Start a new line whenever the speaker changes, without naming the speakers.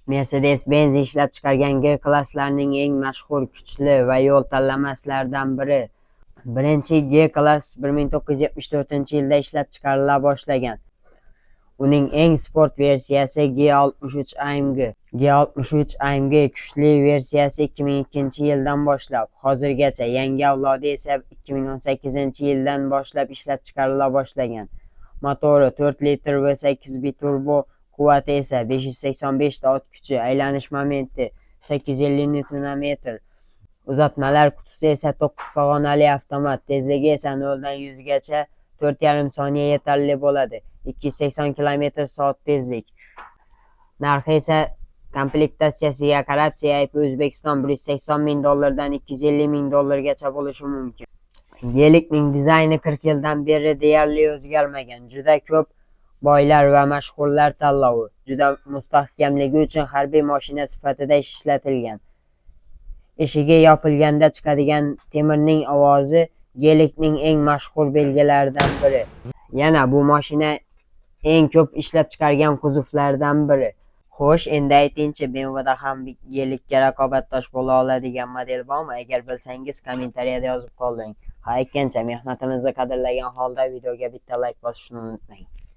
Mercedes-Benz ishlab chiqargan G klasslarning eng mashhur, kuchli va yo'l tanlamaslaridan biri. Birinchi G klass 1974-yilda ishlab chiqarila boshlagan. Uning eng sport versiyasi G63 AMG. G63 AMG kuchli versiyasi 2002-yildan boshlab hozirgacha, yangi avlodi esa 2018-yildan boshlab ishlab chiqarila boshlagan. Motori 4 litr V8 biturbo, quvvati esa 585 ta ot kuchi, aylanish momenti 850 Nm. Uzatmalar qutisi esa 9 pog'onali avtomat, tezligi esa 0 dan 100 gacha 4,5 soniya yetarli bo'ladi. 280 km/soat tezlik. Narxi esa komplektatsiyasiga qarab CIP O'zbekiston 180 ming dollardan 250 ming dollargacha bo'lishi mumkin. Gelikning dizayni 40 yildan beri deyarli o'zgarmagan. Juda ko'p boylar va mashhurlar tanlovi, juda mustahkamligi uchun harbiy mashina sifatida ishlatilgan. Eshigi yopilganda chiqadigan temirning ovozi Gelikning eng mashhur belgilaridan biri. Yana bu mashina eng ko'p ishlab chiqargan kuzovlardan biri. Xo'sh, endi aytingchi, BMWda ham Gelikka raqobatdosh bo'la oladigan model bormi? Agar bilsangiz, kommentariyada yozib qoldiring. Ha, aytgancha, mehnatimizni qadrlagan holda videoga bitta layk bosishni unutmang.